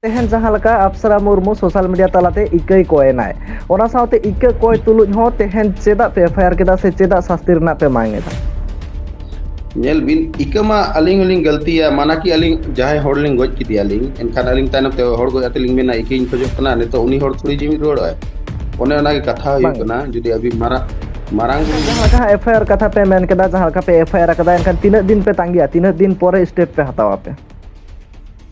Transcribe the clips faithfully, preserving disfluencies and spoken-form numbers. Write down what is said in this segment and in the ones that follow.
ᱛᱮᱦᱮᱧ ᱡᱟᱦᱟᱸ ᱞᱮᱠᱟ ᱟᱯᱥᱨᱟ ᱢᱩᱨᱢᱩ ᱥᱳᱥᱟᱞ ᱢᱤᱰᱤᱭᱟ ᱛᱟᱞᱟᱛᱮ ᱤᱠᱟᱹᱭ ᱠᱚᱭᱮᱱᱟᱭ, ᱚᱱᱟ ᱥᱟᱶᱛᱮ ᱤᱠᱟᱹ ᱠᱚᱭ ᱛᱩᱞᱩᱡ ᱦᱚᱸ ᱛᱮᱦᱮᱧ ᱪᱮᱫᱟᱜ ᱯᱮ ᱮᱯᱷ ᱟᱭ ᱟᱨ ᱠᱮᱫᱟ ᱥᱮ ᱪᱮᱫᱟᱜ ᱥᱟᱥᱛᱤ ᱨᱮᱱᱟᱜ ᱯᱮ ᱢᱟᱝ ᱮᱫᱟ? ᱧᱮᱞ ᱵᱤᱱ, ᱤᱠᱟᱹ ᱢᱟ ᱟᱹᱞᱤᱧ ᱦᱚᱸᱞᱤᱧ ᱜᱟᱹᱞᱛᱤᱭᱟ, ᱢᱟᱱᱟ ᱠᱤ ᱟᱹᱞᱤᱧ ᱡᱟᱦᱟᱸᱭ ᱦᱚᱲ ᱞᱤᱧ ᱜᱚᱡ ᱠᱮᱫᱮᱭᱟᱞᱤᱧ, ᱮᱱᱠᱷᱟᱱ ᱟᱹᱞᱤᱧ ᱛᱟᱭᱱᱚᱢ ᱛᱮ ᱦᱚᱲ ᱜᱚᱡ ᱟᱛᱮ ᱞᱤᱧ ᱢᱮᱱᱟ ᱤᱠᱟᱹᱧ ᱠᱷᱚᱡᱚᱜ ᱠᱟᱱᱟ, ᱱᱤᱛᱚᱜ ᱩᱱᱤ ᱦᱚᱲ ᱛᱷᱚᱲᱤ ᱡᱤᱣᱤᱫ ᱨᱩᱣᱟᱹᱲᱚᱜᱼᱟᱭ᱾ ᱚᱱᱮ ᱚᱱᱟᱜᱮ ᱠᱟᱛᱷᱟ ᱦᱩᱭᱩᱜ ᱵᱟᱝ᱾ ᱠᱟᱱᱟ, ᱡᱩᱫᱤ ᱟᱹᱵᱤᱱ ᱢᱟᱨᱟᱝ ᱢᱟᱨᱟᱝ ᱡᱟᱦᱟᱸ ᱞᱮᱠᱟ ᱦᱟᱸᱜ ᱮᱯᱷ ᱟᱭ ᱟᱨ ᱠᱟᱛᱷᱟ ᱯᱮ ᱢᱮᱱ ᱠᱮᱫᱟ, ᱡᱟᱦᱟᱸ ᱞᱮᱠᱟ ᱯᱮ ᱮᱯᱷ ᱟᱭ ᱟᱨ ᱟᱠᱟᱫᱟ, ᱮᱱᱠᱷᱟᱱ ᱛᱤᱱᱟᱹᱜ ᱫᱤᱱ ᱯᱮ ᱛᱟᱸᱜᱤᱭᱟ, ᱛᱤᱱᱟᱹᱜ ᱫᱤᱱ ᱯᱚᱨᱮ ᱥᱴᱮᱯ ᱯᱮ ᱦᱟᱛᱟᱣᱟ ᱟᱯᱮ?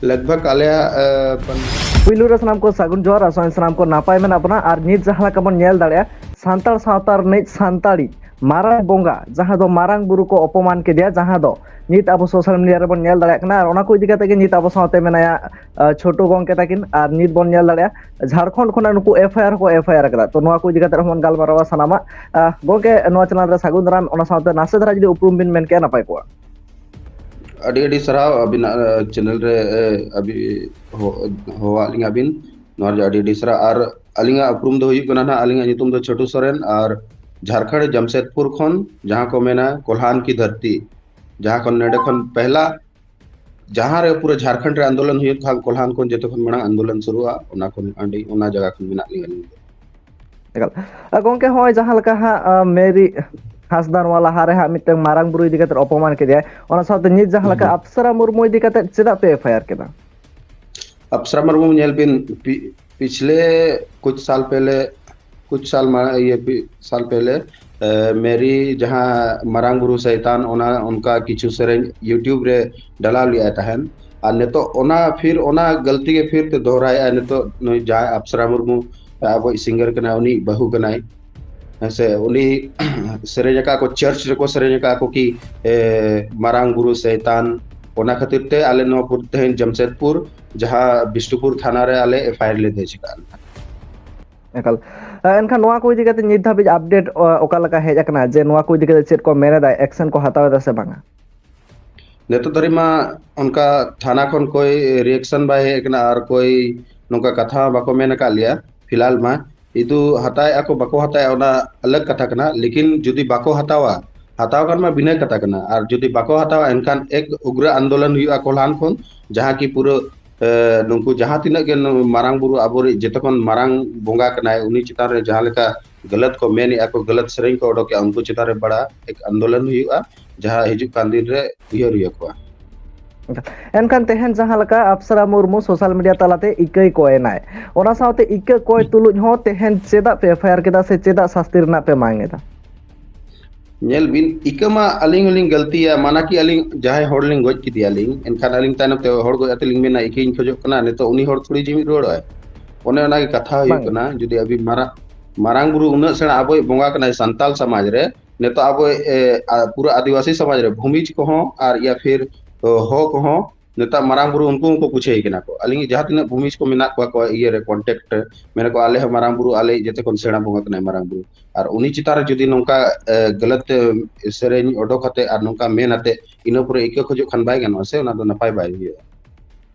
ᱞᱟᱜᱽ ᱵᱷᱟᱜᱽ ᱟᱞᱮᱭᱟᱜ, ᱟᱸ, ᱯᱟᱱ- ᱯᱩᱭᱞᱩ ᱨᱮ ᱥᱟᱱᱟᱢ ᱠᱚ ᱥᱟᱹᱜᱩᱱ ᱡᱚᱦᱟᱨ, ᱟᱥᱚᱜ ᱟᱹᱧ ᱥᱟᱱᱟᱢ ᱠᱚ ᱱᱟᱯᱟᱭ ᱢᱮᱱᱟᱜ ᱵᱚᱱᱟ᱾ ᱟᱨ ᱱᱤᱛ ᱡᱟᱦᱟᱸ ᱞᱮᱠᱟ ᱵᱚᱱ ᱧᱮᱞ ᱫᱟᱲᱮᱭᱟᱜᱼᱟ, ᱥᱟᱱᱛᱟᱲ ᱥᱟᱶᱛᱟ ᱨᱤᱱᱤᱡ ᱥᱟᱱᱛᱟᱲᱤᱡ ᱢᱟᱨᱟᱝ ᱵᱚᱸᱜᱟ, ᱡᱟᱦᱟᱸ ᱫᱚ ᱢᱟᱨᱟᱝ ᱵᱩᱨᱩ ᱠᱚ ᱚᱯᱚᱢᱟᱱ ᱠᱮᱫᱮᱭᱟ, ᱡᱟᱦᱟᱸ ᱫᱚ ᱱᱤᱛ ᱟᱵᱚ ᱥᱳᱥᱟᱞ ᱢᱤᱰᱤᱭᱟ ᱨᱮᱵᱚᱱ ᱧᱮᱞ ᱫᱟᱲᱮᱭᱟᱜ ᱠᱟᱱᱟ᱾ ᱟᱨ ᱚᱱᱟ ᱠᱚ ᱤᱫᱤ ᱠᱟᱛᱮ ᱜᱮ ᱱᱤᱛ ᱟᱵᱚ ᱥᱟᱶᱛᱮ ᱢᱮᱱᱟᱭᱟ, ᱟᱸ, ᱪᱷᱳᱴᱩ ᱜᱚᱝᱠᱮ ᱛᱟᱹᱠᱤᱱ᱾ ᱟᱨ ᱱᱤᱛ ᱵᱚᱱ ᱧᱮᱞ ᱫᱟᱲᱮᱭᱟᱜᱼᱟ, ᱡᱷᱟᱲᱠᱷᱚᱸᱰ ᱠᱷᱚᱱᱟᱜ ᱱᱩᱠᱩ ᱮᱯᱷ ᱟᱭ ᱟᱨ ᱠᱚ ᱮᱯᱷ ᱟᱭ ᱟᱨ ᱟᱠᱟᱫᱟ᱾ ᱛᱚ, ᱱᱚᱣᱟ ᱠᱚ ᱤᱫᱤ ᱠᱟᱛᱮ ᱦᱚᱸ ᱵᱚᱱ ᱜᱟᱞᱢᱟᱨᱟᱣᱟ ᱥᱟᱱᱟᱢᱟᱜ᱾ ᱟᱸ, ᱜᱚᱝᱠᱮ, ᱱᱚᱣᱟ ᱪᱮᱱᱮᱞ ᱨᱮ ᱥᱟᱹᱜᱩᱱ ᱫᱟᱨᱟᱢ, ᱚᱱᱟ ᱥᱟᱶᱛᱮ ᱱᱟᱥᱮ ᱫᱷᱟᱨᱟ ᱡᱩᱫᱤ ᱩᱯᱨᱩᱢ ᱵᱤᱱ ᱢᱮᱱ ᱠᱮᱭᱟ, ᱱᱟᱯᱟᱭ ᱠᱚᱜᱼᱟ᱾ ᱟᱹᱰᱤ ᱟᱹᱰᱤ ᱥᱟᱨᱦᱟᱣ ᱟᱹᱵᱤᱱᱟᱜ, ᱟᱸ, ᱪᱮᱱᱮᱞ ᱨᱮ, ᱟᱸ, ᱟᱹᱵᱤ-, ᱦᱚ-, ᱦᱚᱦᱚᱣᱟᱫ ᱞᱤᱧᱟ ᱵᱤᱱ, ᱱᱚᱣᱟ ᱨᱮ ᱟᱹᱰᱤ ᱟᱹᱰᱤ ᱥᱟᱨᱦᱟᱣ᱾ ᱟᱨ ᱟᱹᱞᱤᱧᱟᱜ ᱩᱯᱨᱩᱢ ᱫᱚ ᱦᱩᱭᱩᱜ ᱠᱟᱱᱟ ᱱᱟᱦᱟᱜ, ᱟᱹᱞᱤᱧᱟᱜ ᱧᱩᱛᱩᱢ ᱫᱚ ᱪᱷᱳᱴᱩ ᱥᱚᱨᱮᱱ, ᱟᱨ ᱡᱷᱟᱨᱠᱷᱚᱸᱰ ᱡᱟᱢᱥᱮᱫᱽᱯᱩᱨ ᱠᱷᱚᱱ, ᱡᱟᱦᱟᱸ ᱠᱚ ᱢᱮᱱᱟ ᱠᱚᱞᱦᱟᱱ ᱠᱤ ᱫᱷᱟᱹᱨᱛᱤ, ᱡᱟᱦᱟᱸ ᱠᱷᱚᱱ, ᱱᱚᱰᱮ ᱠᱷᱚᱱ ᱯᱮᱦᱞᱟ, ᱡᱟᱦᱟᱸ ᱨᱮ ᱯᱩᱨᱟᱹ ᱡᱷᱟᱨᱠᱷᱚᱸᱰ ᱨᱮ ᱟᱱᱫᱳᱞᱚᱱ ᱦᱩᱭᱩᱜ ᱠᱷᱟᱱ, ᱠᱚᱞᱦᱟᱱ ᱠᱷᱚᱱ ᱡᱚᱛᱚ ᱠᱷᱚᱱ ᱢᱟᱲᱟᱝ ᱟᱱᱫᱳᱞᱚᱱ ᱥᱩᱨᱩᱜᱼᱟ, ᱚᱱᱟ ᱠᱷᱚᱱ ᱟᱹᱰᱤ, ᱚᱱᱟ ᱡᱟᱭᱜᱟ ᱠᱷᱚᱱ ᱢᱮᱱᱟᱜ ᱞᱤᱧᱟ ᱟᱹᱞᱤᱧ ᱫᱚ᱾ ᱮᱠᱟᱞ᱾ ᱟᱨ ᱜᱚᱝᱠᱮ, ᱦᱚᱸᱜᱼᱚᱭ ᱡᱟᱦᱟᱸ ᱞᱮᱠᱟ ᱦᱟᱸᱜ, ᱟᱸ, ᱢᱮᱨᱤ ᱦᱟᱸᱥᱫᱟ ᱱᱚᱣᱟ ᱞᱟᱦᱟ ᱨᱮ ᱦᱟᱸᱜ ᱢᱤᱫᱴᱟᱝ ᱢᱟᱨᱟᱝ ᱵᱩᱨᱩ ᱤᱫᱤ ᱠᱟᱛᱮ ᱚᱯᱚᱢᱟᱱ ᱠᱮᱫᱮᱭᱟᱭ, ᱚᱱᱟ ᱥᱟᱶᱛᱮ ᱱᱤᱛ ᱡᱟᱦᱟᱸ ᱞᱮᱠᱟ ᱦᱩᱸ᱾ ᱟᱯᱥᱨᱟ ᱢᱩᱨᱢᱩ ᱤᱫᱤ ᱠᱟᱛᱮ ᱪᱮᱫᱟᱜ ᱯᱮ ᱮᱯᱷ ᱟᱭ ᱟᱨ ᱠᱮᱫᱟ? ᱟᱯᱥᱨᱟ ᱢᱩᱨᱢᱩ ᱧᱮᱞ ᱵᱤᱱ, ᱯᱤ-, ᱯᱤᱪᱷᱞᱮ ᱠᱩᱪ ᱥᱟᱞ ᱯᱮᱦᱞᱮ, ᱠᱩᱪ ᱥᱟᱞ ᱢᱟ-, ᱤᱭᱟᱹ, ᱯᱤ-, ᱥᱟᱞ ᱯᱮᱦᱞᱮ, ᱮ, ᱢᱮᱨᱤ ᱡᱟᱦᱟᱸ ᱢᱟᱨᱟᱝ ᱵᱩᱨᱩ ᱥᱟᱭᱛᱟᱱ, ᱚᱱᱟ ᱚᱱᱠᱟ ᱠᱤᱪᱷᱩ ᱥᱮᱨᱮᱧ YouTube ᱨᱮ ᱰᱟᱞᱟᱣ ᱞᱮᱜᱼᱟᱭ ᱛᱟᱦᱮᱱ᱾ ᱟᱨ ᱱᱤᱛᱚᱜ ᱚᱱᱟ ᱯᱷᱤᱨ, ᱚᱱᱟ ᱜᱟᱹᱞᱛᱤ ᱜᱮ ᱯᱷᱤᱨ ᱛᱮ ᱫᱚᱦᱨᱟᱭᱮᱜᱼᱟᱭ᱾ ᱱᱤᱛᱚᱜ ᱱᱩᱭ ᱡᱟᱦᱟᱸᱭ ᱟᱯᱥᱨᱟ ᱢᱩᱨᱢᱩ, ᱟᱵᱚᱭᱤᱡ ᱥᱤᱝᱜᱟᱨ ᱠᱟᱱᱟᱭ, ᱩᱱᱤ ᱵᱟᱹᱦᱩ ᱠᱟᱱᱟᱭ᱾ ᱦᱮᱸ ᱥᱮ, ᱩᱱᱤ ᱥᱮᱨᱮᱧ ᱟᱠᱟᱫ ᱠᱚ, ᱪᱟᱨᱪ ᱨᱮᱠᱚ ᱥᱮᱨᱮᱧ ᱟᱠᱟᱫ ᱠᱚ ᱠᱤ, ᱮ, ᱢᱟᱨᱟᱝ ᱵᱩᱨᱩ ᱥᱟᱭᱛᱟᱱ᱾ ᱚᱱᱟ ᱠᱷᱟᱹᱛᱤᱨ ᱛᱮ ᱟᱞᱮ ᱱᱚᱣᱟ ᱯᱩᱨ-, ᱛᱮᱦᱮᱧ ᱡᱟᱢᱥᱮᱫᱽᱯᱩᱨ, ᱡᱟᱦᱟᱸ ᱵᱤᱥᱱᱩᱯᱩᱨ ᱛᱷᱟᱱᱟ ᱨᱮ ᱟᱞᱮ ᱮᱯᱷ ᱟᱭ ᱟᱨ ᱞᱮ ᱫᱮᱡ ᱟᱠᱟᱫᱼᱟ᱾ ᱮᱠᱟᱞ᱾ ᱮ, ᱮᱱᱠᱷᱟᱱ ᱱᱚᱣᱟ ᱠᱚ ᱤᱫᱤ ᱠᱟᱛᱮ ᱱᱤᱛ ᱫᱷᱟᱹᱵᱤᱡ ᱟᱯᱰᱮᱴ, ᱚ, ᱚᱠᱟ ᱞᱮᱠᱟ ᱦᱮᱡ ᱟᱠᱟᱱᱟ, ᱡᱮ ᱱᱚᱣᱟ ᱠᱚ ᱤᱫᱤ ᱠᱟᱛᱮ ᱪᱮᱫ ᱠᱚ ᱢᱮᱱ ᱮᱫᱟ, ᱮᱠᱥᱮᱱ ᱠᱚ ᱦᱟᱛᱟᱣ ᱮᱫᱟ ᱥᱮ ᱵᱟᱝᱟ? ᱱᱤᱛᱚᱜ ᱫᱷᱟᱹᱨᱤᱡ ᱢᱟ ᱚᱱᱠᱟ ᱛᱷᱟᱱᱟ ᱠᱷᱚᱱ ᱠᱚᱭ ᱨᱤᱭᱮᱠᱥᱚᱱ ᱵᱟᱭ ᱦᱮᱡ ᱟᱠᱟᱱᱟ ᱟᱨ ᱠᱚᱭ ᱱᱚᱝᱠᱟ ᱠᱟᱛᱷᱟ ᱦᱚᱸ ᱵᱟᱠᱚ ᱢᱮᱱ ᱟᱠᱟᱫ ᱞᱮᱭᱟ ᱯᱷᱤᱞᱦᱟᱞ ᱢᱟ᱾ ᱤᱫᱩ ᱦᱟᱛᱟᱣᱮᱫᱼᱟ ᱠᱚ ᱵᱟᱠᱚ ᱦᱟᱛᱟᱣᱮᱫᱼᱟ, ᱚᱱᱟ ᱟᱞᱟᱜᱽ ᱠᱟᱛᱷᱟ ᱠᱟᱱᱟ, ᱞᱮᱠᱤᱱ ᱡᱩᱫᱤ ᱵᱟᱠᱚ ᱦᱟᱛᱟᱣᱟ, ᱦᱟᱛᱟᱣ ᱠᱷᱟᱱ ᱢᱟ ᱵᱤᱱᱟᱹ ᱠᱟᱛᱷᱟ ᱠᱟᱱᱟ, ᱟᱨ ᱡᱩᱫᱤ ᱵᱟᱠᱚ ᱦᱟᱛᱟᱣᱟ ᱮᱱᱠᱷᱟᱱ ᱮᱠ ᱩᱜᱽᱨᱟ ᱟᱱᱫᱳᱞᱚᱱ ᱦᱩᱭᱩᱜᱼᱟ ᱠᱚᱞᱦᱟᱱ ᱠᱷᱚᱱ, ᱡᱟᱦᱟᱸ ᱠᱤ ᱯᱩᱨᱟᱹ ᱱᱩᱠᱩ ᱡᱟᱦᱟᱸ ᱛᱤᱱᱟᱹᱜ ᱜᱮ ᱢᱟᱨᱟᱝ ᱵᱩᱨᱩ ᱟᱵᱚᱨᱤᱡ ᱡᱚᱛᱚ ᱠᱷᱚᱱ ᱢᱟᱨᱟᱝ ᱵᱚᱸᱜᱟ ᱠᱟᱱᱟᱭ, ᱩᱱᱤ ᱪᱮᱛᱟᱱ ᱨᱮ ᱡᱟᱦᱟᱸ ᱞᱮᱠᱟ ᱜᱟᱞᱟᱛ ᱠᱚ ᱢᱮᱱᱮᱜᱼᱟ ᱠᱚ, ᱜᱟᱞᱟᱛ ᱥᱮᱨᱮᱧ ᱠᱚ ᱚᱰᱚᱠᱮᱜᱼᱟ, ᱩᱱᱠᱩ ᱪᱮᱛᱟᱱ ᱨᱮ ᱵᱟᱲᱟ ᱮᱠ ᱟᱱᱫᱳᱞᱚᱱ ᱦᱩᱭᱩᱜᱼᱟ, ᱡᱟᱦᱟᱸ ᱦᱤᱡᱩᱜ ᱠᱟᱱ ᱫᱤᱱ ᱨᱮ ᱩᱭᱦᱟᱹᱨ ᱦᱩᱭ ᱟᱠᱚᱣᱟ᱾ ᱮᱱᱠᱷᱟᱱ ᱛᱮᱦᱮᱧ ᱡᱟᱦᱟᱸ ᱞᱮᱠᱟ ᱟᱯᱥᱨᱟ ᱢᱩᱨᱢᱩ ᱥᱳᱥᱟᱞ ᱢᱤᱰᱤᱭᱟ ᱛᱟᱞᱟᱛᱮ ᱤᱠᱟᱹᱭ ᱠᱚᱭᱮᱱᱟᱭ, ᱚᱱᱟ ᱥᱟᱶᱛᱮ ᱤᱠᱟᱹ ᱠᱚᱭ ᱛᱩᱞᱩᱡ ᱦᱚᱸ ᱛᱮᱦᱮᱧ ᱪᱮᱫᱟᱜ ᱯᱮ ᱮᱯᱷ ᱟᱭ ᱟᱨ ᱠᱮᱫᱟ ᱥᱮ ᱪᱮᱫᱟᱜ ᱥᱟᱥᱛᱤ ᱨᱮᱱᱟᱜ ᱯᱮ ᱢᱟᱝ ᱮᱫᱟ? ᱧᱮᱞ ᱵᱤᱱ, ᱤᱠᱟᱹ ᱢᱟ ᱟᱹᱞᱤᱧ ᱦᱚᱸᱞᱤᱧ ᱜᱟᱹᱞᱛᱤᱭᱟ, ᱢᱟᱱᱟ ᱠᱤ ᱟᱹᱞᱤᱧ ᱡᱟᱦᱟᱸᱭ ᱦᱚᱲ ᱞᱤᱧ ᱜᱚᱡ ᱠᱮᱫᱮᱭᱟᱞᱤᱧ, ᱮᱱᱠᱷᱟᱱ ᱟᱹᱞᱤᱧ ᱛᱟᱭᱱᱚᱢ ᱛᱮ ᱦᱚᱲ ᱜᱚᱡ ᱟᱛᱮ ᱞᱤᱧ ᱢᱮᱱᱟ ᱤᱠᱟᱹᱧ ᱠᱷᱚᱡᱚᱜ ᱠᱟᱱᱟ, ᱱᱤᱛᱚᱜ ᱩᱱᱤ ᱦᱚᱲ ᱛᱷᱚᱲᱤ ᱡᱤᱣᱤᱫ ᱨᱩᱣᱟᱹᱲᱚᱜᱼᱟᱭ? ᱚᱱᱮ ᱚᱱᱟᱜᱮ ᱠᱟᱛᱷᱟ ᱦᱩᱭᱩᱜ ᱠᱟᱱᱟ᱾ ᱡᱩᱫᱤ ᱟᱹᱵᱤᱱ ᱢᱟᱨᱟᱝ ᱢᱟᱨᱟᱝ ᱵᱩᱨᱩ ᱩᱱᱟᱹᱜ ᱥᱮᱬᱟ ᱟᱵᱚᱭᱤᱡ ᱵᱚᱸᱜᱟ ᱠᱟᱱᱟᱭ ᱥᱟᱱᱛᱟᱞ ᱥᱚᱢᱟᱡᱽ ᱨᱮ, ᱱᱤᱛᱚᱜ ᱟᱵᱚ ᱯᱩᱨᱟᱹ ᱟᱹᱫᱤᱵᱟᱹᱥᱤ ᱥᱚᱢᱟᱡᱽ ᱨᱮ ᱵᱷᱩᱢᱤᱡᱽ ᱠᱚᱦᱚᱸ ᱟᱨ ᱭᱟ ᱯᱷᱤᱨ ᱦᱚ ᱠᱚᱦᱚᱸ ᱱᱮᱛᱟᱨ ᱢᱟᱨᱟᱝ ᱵᱩᱨᱩ ᱩᱱᱠᱩ ᱦᱚᱸᱠᱚ ᱯᱩᱪᱷᱟᱹᱭ ᱠᱟᱱᱟ ᱠᱚ᱾ ᱟᱹᱞᱤᱧ ᱡᱟᱦᱟᱸ ᱛᱤᱱᱟᱹᱜ ᱵᱷᱩᱢᱤᱡᱽ ᱠᱚ ᱢᱮᱱᱟᱜ ᱠᱚᱣᱟ ᱠᱚ ᱤᱭᱟᱹ ᱨᱮ ᱠᱚᱱᱴᱮᱠᱴ ᱨᱮ, ᱢᱮᱱᱟ ᱠᱚ ᱟᱞᱮ ᱦᱚᱸ ᱢᱟᱨᱟᱝ ᱵᱩᱨᱩ ᱟᱞᱮ ᱡᱮᱛᱮ ᱠᱷᱚᱱ ᱥᱮᱬᱟ ᱵᱚᱸᱜᱟ ᱠᱟᱱᱟᱭ ᱢᱟᱨᱟᱝ ᱵᱩᱨᱩ᱾ ᱟᱨ ᱩᱱᱤ ᱪᱮᱛᱟᱱ ᱨᱮ ᱡᱩᱫᱤ ᱱᱚᱝᱠᱟ ᱜᱟᱞᱟᱛ ᱥᱮᱨᱮᱧ ᱚᱰᱚᱠ ᱟᱛᱮ ᱟᱨ ᱱᱚᱝᱠᱟ ᱢᱮᱱ ᱟᱛᱮ ᱤᱱᱟᱹ ᱯᱚᱨᱮ ᱤᱠᱟᱹ ᱠᱷᱚᱡᱚᱜ ᱠᱷᱟᱱ ᱵᱟᱭ ᱜᱟᱱᱚᱜᱼᱟ ᱥᱮ, ᱚᱱᱟ ᱫᱚ ᱱᱟᱯᱟᱭ ᱵᱟᱭ ᱦᱩᱭᱩᱜᱼᱟ᱾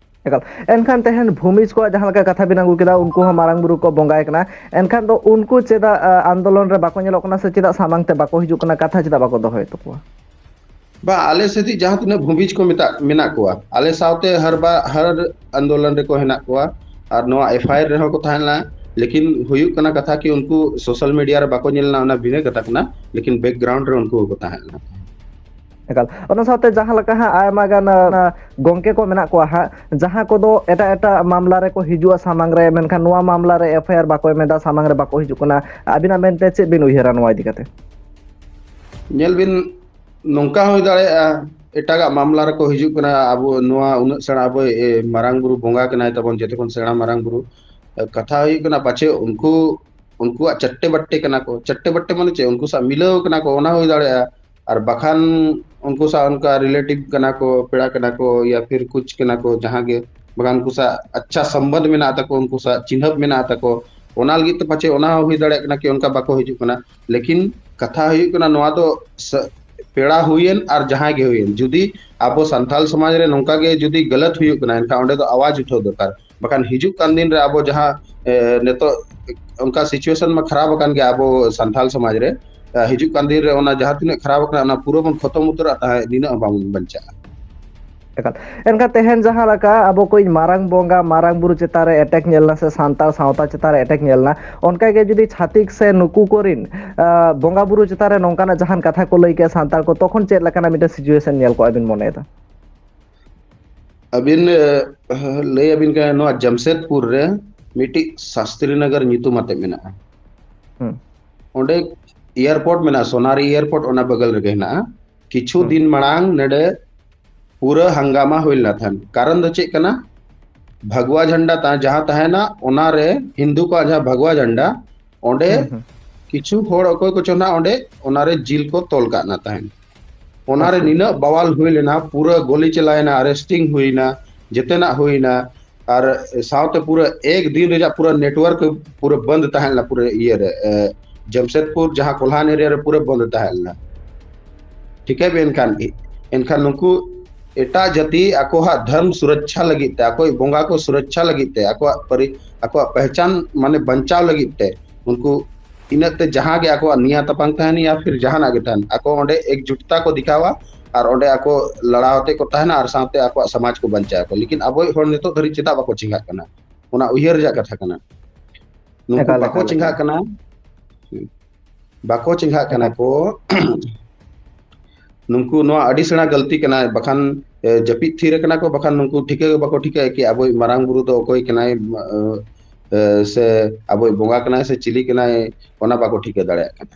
ᱮᱱᱠᱷᱟᱱ ᱛᱮᱦᱮᱧ ᱵᱷᱩᱢᱤᱡᱽ ᱠᱚᱣᱟᱜ ᱡᱟᱦᱟᱸ ᱞᱮᱠᱟ ᱠᱟᱛᱷᱟ ᱵᱤᱱ ᱟᱹᱜᱩ ᱠᱮᱫᱟ, ᱩᱱᱠᱩ ᱦᱚᱸ ᱢᱟᱨᱟᱝ ᱵᱩᱨᱩ ᱠᱚ ᱵᱚᱸᱜᱟᱭ ᱠᱟᱱᱟ, ᱮᱱᱠᱷᱟᱱ ᱫᱚ ᱩᱱᱠᱩ ᱪᱮᱫᱟᱜ ᱟᱱᱫᱳᱞᱚᱱ ᱨᱮ ᱵᱟᱠᱚ ᱧᱮᱞᱚᱜ ᱠᱟᱱᱟ ᱥᱮ ᱪᱮᱫᱟᱜ ᱥᱟᱢᱟᱝ ᱛᱮ ᱵᱟᱠᱚ ᱦᱤᱡᱩᱜ ᱠᱟᱱᱟ, ᱠᱟᱛᱷᱟ ᱪᱮᱫᱟᱜ ᱵᱟᱠᱚ ᱫᱚᱦᱚᱭᱮᱫ ᱛᱟᱠᱚᱣᱟ? ᱵᱟ, ᱟᱞᱮ ᱥᱮᱫᱤᱡ ᱡᱟᱦᱟᱸ ᱛᱤᱱᱟᱹᱜ ᱵᱷᱩᱢᱤᱡᱽ ᱠᱚ ᱢᱮᱛᱟᱜ ᱢᱮᱱᱟᱜ ᱠᱚᱣᱟ, ᱟᱞᱮ ᱥᱟᱶᱛᱮ ᱦᱟᱨ ᱵᱟ ᱦᱟᱨ ᱟᱱᱫᱳᱞᱚᱱ ᱨᱮᱠᱚ ᱦᱮᱱᱟᱜ ᱠᱚᱣᱟ, ᱟᱨ ᱱᱚᱣᱟ ᱮᱯᱷ ᱟᱭ ᱟᱨ ᱨᱮᱦᱚᱸ ᱠᱚ ᱛᱟᱦᱮᱸ ᱞᱮᱱᱟ᱾ ᱞᱮᱠᱤᱱ ᱦᱩᱭᱩᱜ ᱠᱟᱱᱟ ᱠᱟᱛᱷᱟ ᱠᱤ ᱩᱱᱠᱩ ᱥᱳᱥᱟᱞ ᱢᱤᱰᱤᱭᱟ ᱨᱮ ᱵᱟᱠᱚ ᱧᱮᱞ ᱞᱮᱱᱟ, ᱚᱱᱟ ᱵᱷᱤᱱᱟᱹ ᱠᱟᱛᱷᱟ ᱠᱟᱱᱟ, ᱞᱮᱠᱤᱱ ᱵᱮᱠᱜᱨᱟᱣᱩᱱᱰ ᱨᱮ ᱩᱱᱠᱩ ᱦᱚᱸᱠᱚ ᱛᱟᱦᱮᱸ ᱞᱮᱱᱟ᱾ ᱮᱠᱟᱞ᱾ ᱚᱱᱟ ᱥᱟᱶᱛᱮ ᱡᱟᱦᱟᱸ ᱞᱮᱠᱟ ᱦᱟᱸᱜ ᱟᱭᱢᱟ ᱜᱟᱱ ᱜᱚᱝᱠᱮ ᱠᱚ ᱢᱮᱱᱟᱜ ᱠᱚᱣᱟ ᱦᱟᱸᱜ, ᱡᱟᱦᱟᱸ ᱠᱚᱫᱚ ᱮᱴᱟᱜ ᱮᱴᱟᱜ ᱢᱟᱢᱞᱟ ᱨᱮᱠᱚ ᱦᱤᱡᱩᱜᱼᱟ ᱥᱟᱢᱟᱝ ᱨᱮ, ᱢᱮᱱᱠᱷᱟᱱ ᱱᱚᱣᱟ ᱢᱟᱢᱞᱟ ᱨᱮ ᱮᱯᱷ ᱟᱭ ᱟᱨ ᱵᱟᱠᱚ ᱮᱢ ᱮᱫᱟ, ᱥᱟᱢᱟᱝ ᱨᱮ ᱵᱟᱠᱚ ᱦᱤᱡᱩᱜ ᱠᱟᱱᱟ᱾ ᱟᱹᱵᱤᱱᱟᱜ ᱢᱮᱱᱛᱮ ᱪᱮᱫ ᱵᱤᱱ ᱩᱭᱦᱟᱹᱨᱟ ᱱᱚᱣᱟ ᱤᱫᱤ ᱠᱟᱛᱮ? ᱧᱮᱞ ᱵᱤᱱ, ᱱᱚᱝᱠᱟ ᱦᱩᱭ ᱫᱟᱲᱮᱭᱟᱜᱼᱟ, ᱮᱴᱟᱜᱟᱜ ᱢᱟᱢᱞᱟ ᱨᱮᱠᱚ ᱦᱤᱡᱩᱜ ᱠᱟᱱᱟ, ᱟᱵᱚ ᱱᱚᱣᱟ ᱩᱱᱟᱹᱜ ᱥᱮᱬᱟ ᱟᱵᱚ ᱢᱟᱨᱟᱝ ᱵᱩᱨᱩ ᱵᱚᱸᱜᱟ ᱠᱟᱱᱟᱭ ᱛᱟᱵᱚᱱ, ᱡᱚᱛᱚ ᱠᱷᱚᱱ ᱥᱮᱬᱟ ᱢᱟᱨᱟᱝ ᱵᱩᱨᱩ᱾ ᱠᱟᱛᱷᱟ ᱦᱩᱭᱩᱜ ᱠᱟᱱᱟ, ᱯᱟᱪᱷᱮ ᱩᱱᱠᱩ ᱩᱱᱠᱩᱣᱟᱜ ᱪᱟᱴᱴᱮ ᱵᱟᱴᱴᱮ ᱠᱟᱱᱟ ᱠᱚ᱾ ᱪᱟᱴᱴᱮ ᱵᱟᱴᱴᱮ ᱢᱟᱱᱮ ᱪᱮᱫ? ᱩᱱᱠᱩ ᱥᱟᱶ ᱢᱤᱞᱟᱹᱣ ᱠᱟᱱᱟ ᱠᱚ, ᱚᱱᱟ ᱦᱩᱭ ᱫᱟᱲᱮᱭᱟᱜᱼᱟ᱾ ᱟᱨ ᱵᱟᱠᱷᱟᱱ ᱩᱱᱠᱩ ᱥᱟᱶ ᱚᱱᱠᱟ ᱨᱤᱞᱮᱴᱤᱵᱷ ᱠᱟᱱᱟ ᱠᱚ, ᱯᱮᱲᱟ ᱠᱟᱱᱟ ᱠᱚ, ᱭᱟ ᱯᱷᱤᱨ ᱠᱩᱪ ᱠᱟᱱᱟ ᱠᱚ, ᱡᱟᱦᱟᱸ ᱜᱮ, ᱵᱟᱠᱷᱟᱱ ᱩᱱᱠᱩ ᱥᱟᱶ ᱟᱪᱪᱷᱟ ᱥᱚᱢᱵᱚᱱᱫᱷ ᱢᱮᱱᱟᱜ ᱛᱟᱠᱚ, ᱩᱱᱠᱩ ᱥᱟᱶ ᱪᱤᱱᱦᱟᱹᱯ ᱢᱮᱱᱟᱜ ᱛᱟᱠᱚ, ᱚᱱᱟ ᱞᱟᱹᱜᱤᱫ ᱛᱮ ᱯᱟᱪᱷᱮ ᱚᱱᱟ ᱦᱚᱸ ᱦᱩᱭ ᱫᱟᱲᱮᱭᱟᱜ ᱠᱟᱱᱟ ᱠᱤ ᱚᱱᱠᱟ ᱵᱟᱠᱚ ᱦᱤᱡᱩᱜ ᱠᱟᱱᱟ᱾ ᱞᱮᱠᱤᱱ ᱠᱟᱛᱷᱟ ᱦᱩᱭᱩᱜ ᱠᱟᱱᱟ, ᱱᱚᱣᱟ ᱫᱚ ᱯᱮᱲᱟ ᱦᱩᱭᱮᱱ ᱟᱨ ᱡᱟᱦᱟᱸᱭ ᱜᱮ ᱦᱩᱭᱮᱱ, ᱡᱩᱫᱤ ᱟᱵᱚ ᱥᱟᱱᱛᱟᱞ ᱥᱚᱢᱟᱡᱽ ᱨᱮ ᱱᱚᱝᱠᱟ ᱜᱮ ᱡᱩᱫᱤ ᱜᱟᱞᱟᱛ ᱦᱩᱭᱩᱜ ᱠᱟᱱᱟ, ᱮᱱᱠᱷᱟᱱ ᱚᱸᱰᱮ ᱫᱚ ᱟᱣᱟᱡᱽ ᱩᱴᱷᱟᱹᱣ ᱫᱚᱨᱠᱟᱨ᱾ ᱵᱟᱠᱷᱟᱱ ᱦᱤᱡᱩᱜ ᱠᱟᱱ ᱫᱤᱱ ᱨᱮ ᱟᱵᱚ ᱡᱟᱦᱟᱸ ᱱᱤᱛᱚᱜ ᱚᱱᱠᱟ ᱥᱤᱪᱩᱭᱮᱥᱚᱱ ᱢᱟ ᱠᱷᱟᱨᱟᱯ ᱟᱠᱟᱱ ᱜᱮ ᱟᱵᱚ ᱥᱟᱱᱛᱟᱞ ᱥᱚᱢᱟᱡᱽ ᱨᱮ, ᱦᱤᱡᱩᱜ ᱠᱟᱱ ᱫᱤᱱ ᱨᱮ ᱚᱱᱟ ᱡᱟᱦᱟᱸ ᱛᱤᱱᱟᱹᱜ ᱠᱷᱟᱨᱟᱯ ᱟᱠᱟᱱᱟ, ᱚᱱᱟ ᱯᱩᱨᱟᱹ ᱵᱚᱱ ᱠᱷᱚᱛᱚᱢ ᱩᱛᱟᱹᱨᱟ, ᱛᱟᱦᱮᱸ ᱱᱤᱱᱟᱹᱜ ᱦᱚᱸ ᱵᱟᱵᱚᱱ ᱵᱟᱧᱪᱟᱜᱼᱟ᱾ ᱮᱠᱟᱞ᱾ ᱮᱱᱠᱷᱟᱱ ᱛᱮᱦᱮᱧ ᱡᱟᱦᱟᱸ ᱞᱮᱠᱟ ᱟᱵᱚ ᱠᱚ ᱢᱟᱨᱟᱝ ᱵᱚᱸᱜᱟ, ᱢᱟᱨᱟᱝ ᱵᱩᱨᱩ ᱪᱮᱛᱟᱱ ᱨᱮ ᱮᱴᱮᱠ ᱧᱮᱞ ᱮᱱᱟ ᱥᱮ ᱥᱟᱱᱛᱟᱲ ᱥᱟᱶᱛᱟ ᱪᱮᱛᱟᱱ ᱨᱮ ᱮᱴᱮᱠ ᱧᱮᱞ ᱮᱱᱟ, ᱚᱱᱠᱟ ᱜᱮ ᱡᱩᱫᱤ ᱪᱷᱟᱹᱛᱤᱠ ᱥᱮ ᱱᱩᱠᱩ ᱠᱚᱨᱮᱱ, ᱟ, ᱵᱚᱸᱜᱟ ᱵᱩᱨᱩ ᱪᱮᱛᱟᱱ ᱨᱮ ᱱᱚᱝᱠᱟᱱᱟᱜ ᱡᱟᱦᱟᱱ ᱠᱟᱛᱷᱟ ᱠᱚ ᱞᱟᱹᱭ ᱠᱮᱭᱟ ᱥᱟᱱᱛᱟᱲ ᱠᱚ, ᱛᱚᱠᱷᱚᱱ ᱪᱮᱫ ᱞᱮᱠᱟᱱᱟᱜ ᱢᱤᱫᱴᱮᱱ situation ᱧᱮᱞ ᱠᱚᱜᱼᱟ ᱵᱤᱱ ᱢᱚᱱᱮᱭᱮᱫᱟ? ᱟᱹᱵᱤᱱ, ᱮ, ᱞᱟᱹᱭ ᱟᱹᱵᱤᱱ ᱠᱟᱱᱟ, ᱱᱚᱣᱟ ᱡᱟᱢᱥᱮᱫᱽᱯᱩᱨ ᱨᱮ ᱢᱤᱫᱴᱤᱡ ᱥᱟᱥᱛᱨᱤ ᱱᱚᱜᱚᱨ ᱧᱩᱛᱩᱢ ᱟᱛᱮ ᱢᱮᱱᱟᱜᱼᱟ᱾ ᱦᱩᱸ᱾ ᱚᱸᱰᱮ ᱮᱭᱟᱨᱯᱳᱨᱴ ᱢᱮᱱᱟᱜᱼᱟ, ᱥᱳᱱᱟᱨᱤ ᱮᱭᱟᱨᱯᱳᱨᱴ, ᱚᱱᱟ ᱵᱟᱜᱟᱞ ᱨᱮᱜᱮ ᱦᱮᱱᱟᱜᱼᱟ᱾ ᱠᱤᱪᱷᱩ ᱦᱩᱸ᱾ ᱫᱤᱱ ᱢᱟᱲᱟᱝ ᱱᱚᱰᱮ ᱯᱩᱨᱟᱹ ᱦᱟᱝᱜᱟᱢᱟ ᱦᱩᱭ ᱞᱮᱱᱟ ᱛᱟᱦᱮᱸᱱ᱾ ᱠᱟᱨᱚᱱ ᱫᱚ ᱪᱮᱫ ᱠᱟᱱᱟ? ᱵᱷᱟᱜᱽᱣᱟ ᱡᱷᱟᱱᱰᱟ ᱛᱟ-, ᱡᱟᱦᱟᱸ ᱛᱟᱦᱮᱱᱟ, ᱚᱱᱟᱨᱮ ᱦᱤᱱᱫᱩ ᱠᱚᱣᱟᱜ ᱡᱟᱦᱟᱸ ᱵᱷᱟᱜᱽᱣᱟ ᱡᱷᱟᱱᱰᱟ, ᱚᱸᱰᱮ ᱦᱩᱸ, ᱦᱩᱸ᱾ ᱠᱤᱪᱷᱩ ᱦᱚᱲ ᱚᱠᱚᱭ ᱠᱚᱪᱚ ᱱᱟᱜ ᱚᱸᱰᱮ ᱚᱱᱟᱨᱮ ᱡᱤᱞ ᱠᱚ ᱛᱚᱞ ᱠᱟᱜ ᱱᱟ ᱛᱟᱦᱮᱸᱱ᱾ ᱚᱱᱟᱨᱮ ᱟᱪᱪᱷᱟ᱾ ᱱᱤᱱᱟᱹᱜ ᱵᱟᱣᱟᱞ ᱦᱩᱭ ᱞᱮᱱᱟ, ᱯᱩᱨᱟᱹ ᱜᱚᱞᱤ ᱪᱟᱞᱟᱣᱮᱱᱟ, ᱟᱨᱮᱥᱴᱤᱝ ᱦᱩᱭᱱᱟ, ᱡᱮᱛᱮᱱᱟᱜ ᱦᱩᱭᱱᱟ᱾ ᱟᱨ ᱥᱟᱶᱛᱮ ᱯᱩᱨᱟᱹ ᱮᱠ ᱫᱤᱱ ᱨᱮᱭᱟᱜ ᱯᱩᱨᱟᱹ network ᱯᱩᱨᱟᱹ ᱵᱚᱱᱫ ᱛᱟᱦᱮᱸ ᱞᱮᱱᱟ, ᱯᱩᱨᱟᱹ ᱤᱭᱟᱹ ᱨᱮ, ᱮ, ᱡᱟᱢᱥᱮᱫᱽᱯᱩᱨ ᱡᱟᱦᱟᱸ ᱠᱚᱞᱦᱟᱱ area ᱨᱮ ᱯᱩᱨᱟᱹ ᱵᱚᱱᱫ ᱛᱟᱦᱮᱸ ᱞᱮᱱᱟ᱾ ᱴᱷᱤᱠᱟᱹᱭ ᱵᱮᱱ ᱠᱷᱟᱱ, ᱮᱱᱠᱷᱟᱱ ᱱᱩᱠᱩ ᱮᱴᱟᱜ ᱡᱟᱹᱛᱤ ᱟᱠᱚᱣᱟᱜ ᱫᱷᱚᱨᱢ ᱥᱩᱨᱚᱠᱪᱷᱟ ᱞᱟᱹᱜᱤᱫ ᱛᱮ, ᱟᱠᱚᱣᱟᱜ ᱵᱚᱸᱜᱟ ᱠᱚ ᱥᱩᱨᱚᱠᱪᱷᱟ ᱞᱟᱹᱜᱤᱫ ᱛᱮ, ᱟᱠᱚᱣᱟᱜ ᱯᱟᱹᱨᱤ-, ᱟᱠᱚᱣᱟᱜ ᱯᱮᱦᱪᱟᱱ ᱢᱟᱱᱮ ᱵᱟᱧᱪᱟᱣ ᱞᱟᱹᱜᱤᱫ ᱛᱮ, ᱩᱱᱠᱩ ᱤᱱᱟᱹᱜ ᱛᱮ ᱡᱟᱦᱟᱸ ᱜᱮ ᱟᱠᱚᱣᱟᱜ ᱱᱤᱭᱟ ᱛᱟᱯᱟᱝ ᱛᱟᱦᱮᱱ ᱭᱟ ᱯᱷᱤᱨ ᱡᱟᱦᱟᱱᱟᱜ ᱜᱮ ᱛᱟᱦᱮᱱ, ᱟᱠᱚ ᱚᱸᱰᱮ ᱮᱠᱡᱩᱴᱛᱟ ᱠᱚ ᱫᱮᱠᱷᱟᱣᱟ ᱟᱨ ᱚᱸᱰᱮ ᱟᱠᱚ ᱞᱟᱲᱟᱣ ᱟᱛᱮ ᱠᱚ ᱛᱟᱦᱮᱱᱟ ᱟᱨ ᱥᱟᱶᱛᱮ ᱟᱠᱚᱣᱟᱜ ᱥᱚᱢᱟᱡᱽ ᱠᱚ ᱵᱟᱧᱪᱟᱣ ᱟᱠᱚ᱾ ᱞᱮᱠᱤᱱ ᱟᱵᱚᱭᱤᱡ ᱦᱚᱲ ᱱᱤᱛᱚᱜ ᱫᱷᱟᱹᱨᱤᱡ ᱪᱮᱫᱟᱜ ᱵᱟᱠᱚ ᱪᱮᱸᱜᱷᱟᱜ ᱠᱟᱱᱟ? ᱚᱱᱟ ᱩᱭᱦᱟᱹᱨ ᱨᱮᱭᱟᱜ ᱠᱟᱛᱷᱟ ᱠᱟᱱᱟ᱾ ᱱᱩᱠᱩ ᱮᱠᱟᱞ, ᱵᱟᱠᱚ ᱮᱠᱟᱞ, ᱪᱮᱸᱜᱷᱟᱜ ᱮᱠᱟᱞ᱾ ᱠᱟᱱᱟ, ᱵᱟᱠᱚ ᱪᱮᱸᱜᱷᱟᱜ ᱠᱟᱱᱟ ᱮᱠᱟᱞ᱾ ᱠᱚ᱾ ᱱᱩᱠᱩ ᱱᱚᱣᱟ ᱟᱹᱰᱤ ᱥᱮᱬᱟ ᱜᱟᱹᱞᱛᱤ ᱠᱟᱱᱟ, ᱵᱟᱠᱷᱟᱱ, ᱮ, ᱡᱟᱹᱯᱤᱫ ᱛᱷᱤᱨ ᱟᱠᱟᱱᱟ ᱠᱚ, ᱵᱟᱠᱷᱟᱱ ᱱᱩᱠᱩ ᱴᱷᱤᱠᱟᱹ ᱜᱮ ᱵᱟᱠᱚ ᱴᱷᱤᱠᱟᱹᱭᱟ ᱠᱤ ᱟᱵᱚᱭᱤᱡ ᱢᱟᱨᱟᱝ ᱵᱩᱨᱩ ᱫᱚ ᱚᱠᱚᱭ ᱠᱟᱱᱟᱭ, ᱮ, ᱮ, ᱥᱮ ᱟᱵᱚᱭᱤᱡ ᱵᱚᱸᱜᱟ ᱠᱟᱱᱟᱭ ᱥᱮ ᱪᱤᱞᱤ ᱠᱟᱱᱟᱭ, ᱚᱱᱟ ᱵᱟᱠᱚ ᱴᱷᱤᱠᱟᱹ ᱫᱟᱲᱮᱭᱟᱜ ᱠᱟᱱᱟ᱾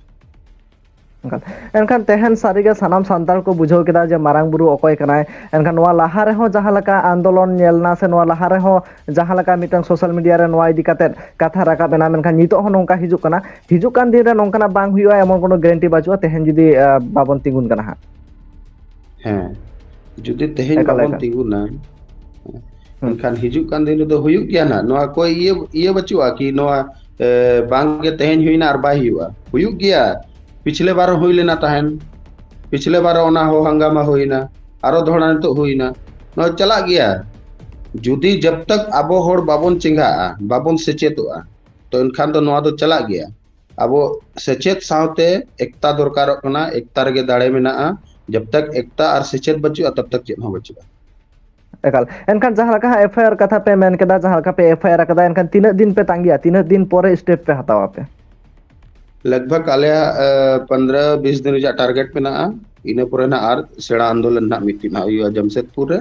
ᱮᱱᱠᱷᱟᱱ, ᱮᱱᱠᱷᱟᱱ ᱛᱮᱦᱮᱧ ᱥᱟᱹᱨᱤᱜᱮ ᱥᱟᱱᱟᱢ ᱥᱟᱱᱛᱟᱲ ᱠᱚ ᱵᱩᱡᱷᱟᱹᱣ ᱠᱮᱫᱟ ᱡᱮ ᱢᱟᱨᱟᱝ ᱵᱩᱨᱩ ᱚᱠᱚᱭ ᱠᱟᱱᱟᱭ᱾ ᱮᱱᱠᱷᱟᱱ ᱱᱚᱣᱟ ᱞᱟᱦᱟ ᱨᱮᱦᱚᱸ ᱡᱟᱦᱟᱸ ᱞᱮᱠᱟ ᱟᱱᱫᱳᱞᱚᱱ ᱧᱮᱞ ᱮᱱᱟ ᱥᱮ ᱱᱚᱣᱟ ᱞᱟᱦᱟ ᱨᱮᱦᱚᱸ ᱡᱟᱦᱟᱸ ᱞᱮᱠᱟ ᱢᱤᱫᱴᱟᱝ social media ᱨᱮ ᱱᱚᱣᱟ ᱤᱫᱤ ᱠᱟᱛᱮᱫ ᱠᱟᱛᱷᱟ ᱨᱟᱠᱟᱵ ᱮᱱᱟ, ᱢᱮᱱᱠᱷᱟᱱ ᱱᱤᱛᱚᱜ ᱦᱚᱸ ᱱᱚᱝᱠᱟ ᱦᱤᱡᱩᱜ ᱠᱟᱱᱟ᱾ ᱦᱤᱡᱩᱜ ᱠᱟᱱ ᱫᱤᱱ ᱨᱮ ᱱᱚᱝᱠᱟᱱᱟᱜ ᱵᱟᱝ ᱦᱩᱭᱩᱜᱼᱟ, ᱮᱢᱚᱱ ᱠᱳᱱᱳ guarantee ᱵᱟᱹᱪᱩᱜᱼᱟ, ᱛᱮᱦᱮᱧ ᱡᱩᱫᱤ, ᱟ, ᱵᱟᱵᱚᱱ ᱛᱤᱸᱜᱩᱱ ᱠᱟᱱᱟ ᱦᱟᱸᱜ᱾ ᱦᱮᱸ, ᱡᱩᱫᱤ ᱛᱮᱦᱮᱧ ᱮᱠᱟᱞ, ᱵᱟᱵᱚᱱ ᱮᱠᱟᱞ᱾ ᱛᱤᱸᱜᱩᱱᱟ, ᱦᱩᱸ᱾ ᱮᱱᱠᱷᱟᱱ ᱦᱤᱡᱩᱜ ᱠᱟᱱ ᱫᱤᱱ ᱨᱮᱫᱚ ᱦᱩᱭᱩᱜ ᱜᱮᱭᱟ ᱱᱟᱦᱟᱜ᱾ ᱱᱚᱣᱟ ᱠᱚᱭ ᱤᱭᱟᱹ, ᱤᱭᱟᱹ ᱵᱟᱹᱪᱩᱜᱼᱟ ᱠᱤ ᱱᱚᱣᱟ, ᱮ, ᱵᱟᱝ ᱜᱮ ᱛᱮᱦᱮᱧ ᱦᱩᱭᱱᱟ ᱟᱨ ᱵᱟᱭ ᱦᱩᱭᱩᱜᱼᱟ᱾ ᱦᱩᱭᱩᱜ ᱜᱮᱭᱟ, ᱯᱤᱪᱷᱞᱮ ᱵᱟᱨ ᱦᱚᱸ ᱦᱩᱭ ᱞᱮᱱᱟ ᱛᱟᱦᱮᱱ, ᱯᱤᱪᱷᱞᱮ ᱵᱟᱨ ᱦᱚᱸ ᱚᱱᱟ ᱦᱚᱸ ᱦᱟᱝᱜᱟᱢᱟ ᱦᱩᱭᱱᱟ, ᱟᱨᱚ ᱫᱚᱦᱲᱟ ᱱᱤᱛᱚᱜ ᱦᱩᱭᱱᱟ᱾ ᱱᱚᱣᱟ ᱪᱟᱞᱟᱜ ᱜᱮᱭᱟ᱾ ᱡᱩᱫᱤ ᱡᱟᱵ ᱛᱟᱠ ᱟᱵᱚ ᱦᱚᱲ ᱵᱟᱵᱚᱱ ᱪᱮᱸᱜᱷᱟᱜᱼᱟ, ᱵᱟᱵᱚᱱ ᱥᱮᱪᱮᱫᱚᱜᱼᱟ, ᱛᱚ ᱮᱱᱠᱷᱟᱱ ᱫᱚ ᱱᱚᱣᱟ ᱫᱚ ᱪᱟᱞᱟᱜ ᱜᱮᱭᱟ᱾ ᱟᱵᱚ ᱥᱮᱪᱮᱫ ᱥᱟᱶᱛᱮ ᱮᱠᱛᱟ ᱫᱚᱨᱠᱟᱨᱚᱜ ᱠᱟᱱᱟ, ᱮᱠᱛᱟ ᱨᱮᱜᱮ ᱫᱟᱲᱮ ᱢᱮᱱᱟᱜᱼᱟ᱾ ᱡᱟᱵ ᱛᱟᱠ ᱮᱠᱛᱟ ᱟᱨ ᱥᱮᱪᱮᱫ ᱵᱟᱹᱪᱩᱜᱼᱟ, ᱛᱟᱵ ᱛᱟᱠ ᱪᱮᱫ ᱦᱚᱸ ᱵᱟᱹᱪᱩᱜᱼᱟ᱾ ᱮᱠᱟᱞ᱾ ᱮᱱᱠᱷᱟᱱ ᱡᱟᱦᱟᱸ ᱞᱮᱠᱟ ᱦᱟᱸᱜ ᱮᱯᱷ ᱟᱭ ᱟᱨ ᱠᱟᱛᱷᱟ ᱯᱮ ᱢᱮᱱ ᱠᱮᱫᱟ, ᱡᱟᱦᱟᱸ ᱞᱮᱠᱟ ᱯᱮ ᱮᱯᱷ ᱟᱭ ᱟᱨ ᱟᱠᱟᱫᱟ, ᱮᱱᱠᱷᱟᱱ ᱛᱤᱱᱟᱹᱜ ᱫᱤᱱ ᱯᱮ ᱛᱟᱸᱜᱤᱭᱟ, ᱛᱤᱱᱟᱹᱜ ᱫᱤᱱ ᱯᱚᱨᱮ ᱥᱴᱮᱯ ᱯᱮ ᱦᱟᱛᱟᱣᱟ ᱯᱮ? ᱞᱟᱜᱽ ᱵᱷᱟᱜᱽ ᱟᱞᱮᱭᱟᱜ ᱯᱚᱱᱫᱽᱨᱚ ᱵᱤᱥ ᱫᱤᱱ ᱨᱮᱭᱟᱜ ᱴᱟᱨᱜᱮᱴ ᱢᱮᱱᱟᱜᱼᱟ᱾ ᱤᱱᱟᱹ ᱯᱚᱨᱮ ᱱᱟᱜ ᱟᱨ ᱥᱮᱬᱟ ᱟᱱᱫᱳᱞᱚᱱ ᱱᱟᱜ ᱢᱤᱫᱴᱤᱡ ᱱᱟᱜ ᱦᱩᱭᱩᱜᱼᱟ ᱡᱟᱢᱥᱮᱫᱽᱯᱩᱨ ᱨᱮ᱾